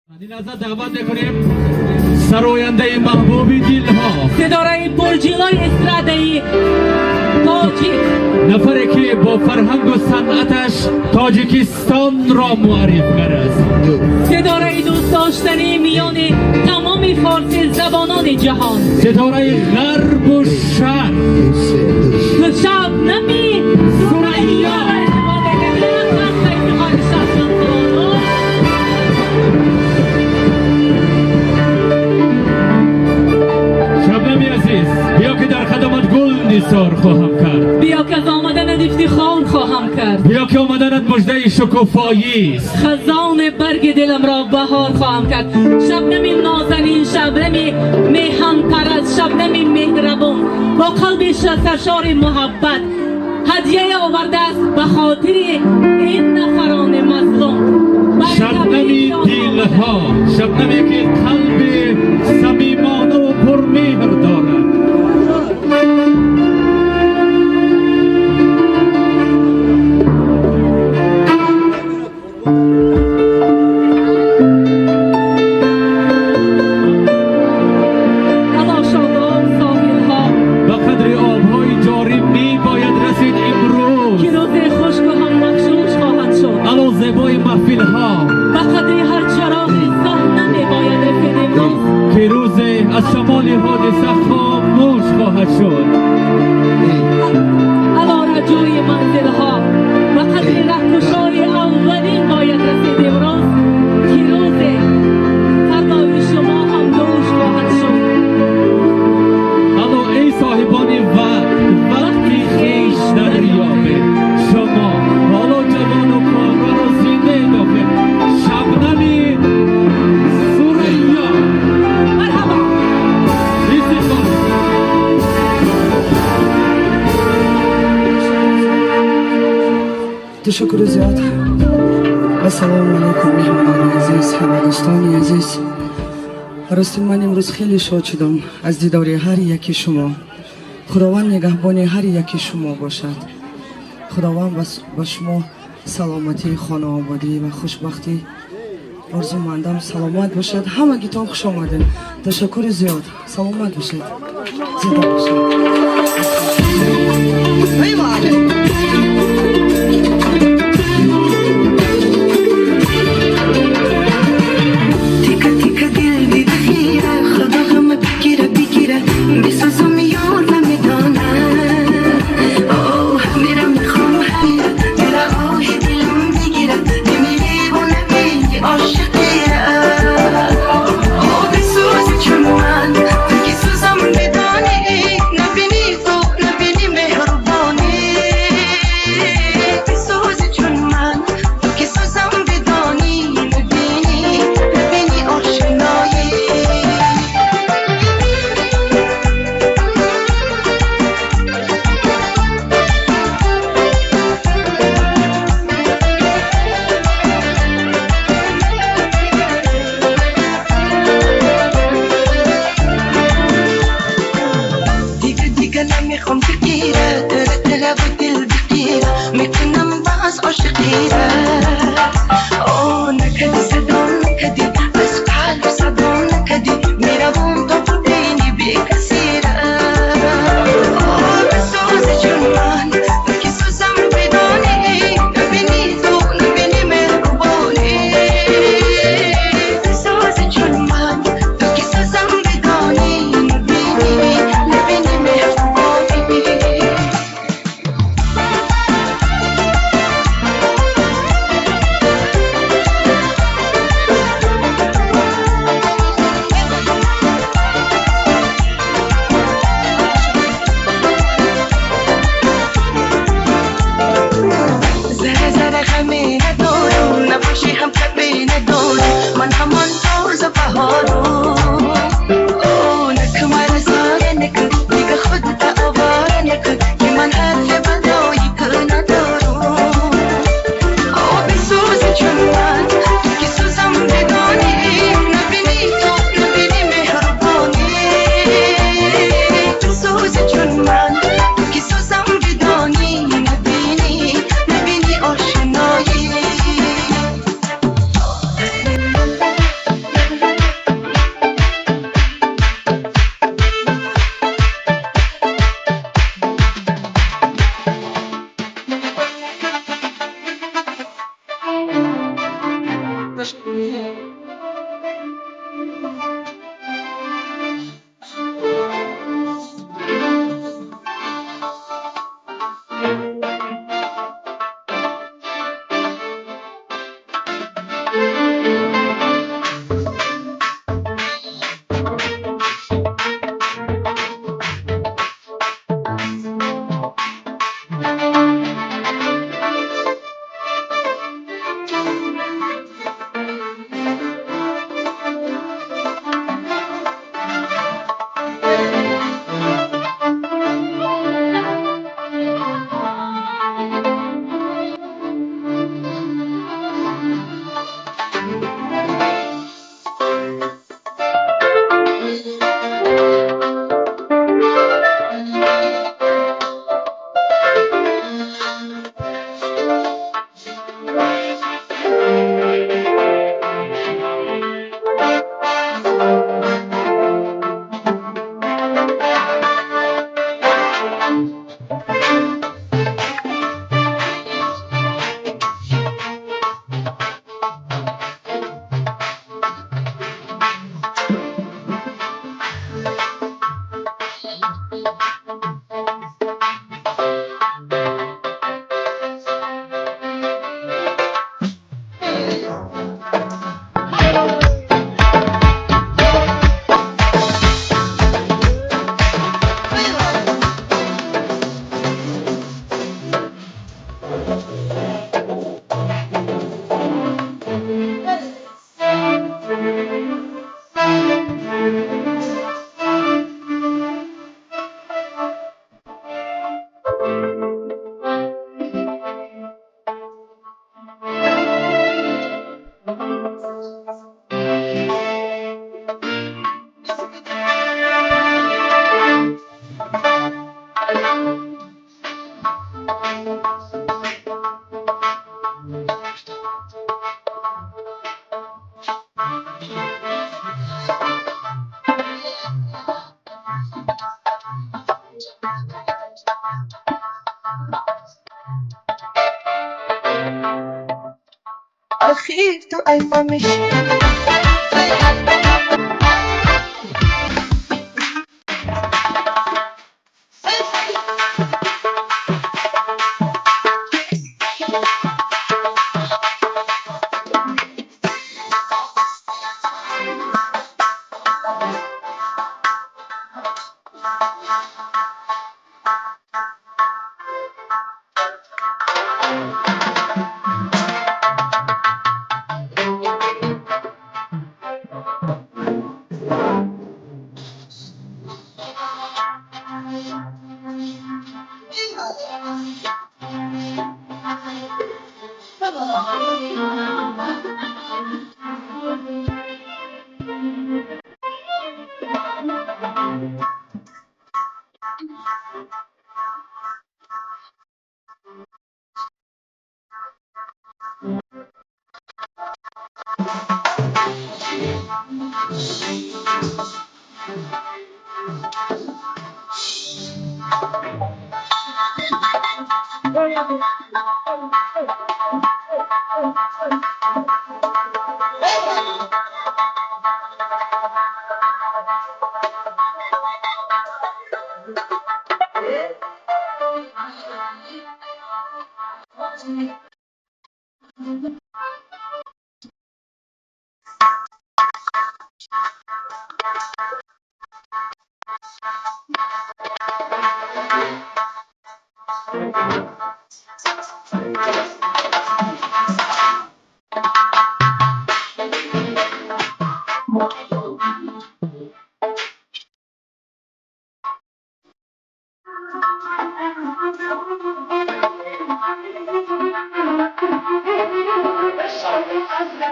Ин лаҳза даъват мекунем сарояндаи маҳбуби дилҳо, ситораи пурҷилои эстрадаи тоҷик, нафаре ки бо фарҳангу санъаташ Тоҷикистонро муарриф кардааст, ситораи дӯстдоштанӣ миёни тамоми форсӣ забонони ҷаҳон, ситораи ғарбу шарқ, Шабнами Сурайё. Шабнами азиз, биё, ки дар қадамат гул нисор хоҳам кард. Биё, ки аз омаданат ифтихор хоҳам кард. Биё, ки омаданат муждаи шукуфоист. Хазони барги дилам ро баҳор хоҳам кард. Шабнами нозанин, шабнами меҳанпараст, шабнами меҳрабон бо қалби саршори муҳаббат ҳадияе овардааст ба хотири ин нафарони мазлум. Шабнами дилҳо, шабнаме ки қалби самимонаву пурмеҳр дорад. Ало шодоб соҳилҳо, ба қадри обҳои ҷорӣ мебояд расид имрӯз, ки рӯзи хушку ҳам мағшуш хоҳад шуд. Ало зебои маҳфилҳо, ба қадри ҳар чароғи саҳна мебояд расид имрӯз, ки рӯзе аз шамоли ҳодиса хомӯш хоҳад шуд. Ало раҷои манзилҳо, ба қадри раҳкушои аввалин бояд расид имрӯз, ки рӯзе фардои шумо ҳам дӯш хоҳад шуд. Ало эй соҳибони вақт, вақти хеш дарёбед. Шумо ҳоло ҷавону коргаро зинда дохед. Шабнами Сурайё. Марҳабо! Истиқбол. Ташаккури зиёд. Ассалому алайкум, меҳмонони азиз ва дӯстони азиз. Рости, ман имрӯз хеле шод шудам аз дидори ҳар яки шумо. Худованд нигаҳбони ҳар яки шумо бошад. Худованд ба шумо саломатӣ, хонаободӣ ва хушбахтӣ орзумандам. Саломат бошад. Ҳамагитон хуш омадем. Ташаккури зиёд. Саломат бошед, зинда бошед. Эй. Тика тика дил бибихира, худо ғам бигира, бигира, бисозам, ёр намедонад. Оҳ, мерам, мехом ҳамира, дила оҳи дилам бигира, бимири ва намеги ошиқира. О, бисӯзи чун ман, ту ки сӯзам бидонӣ, набинӣ ту, набинӣ меҳрубонӣ. Охир ту ай мамиш.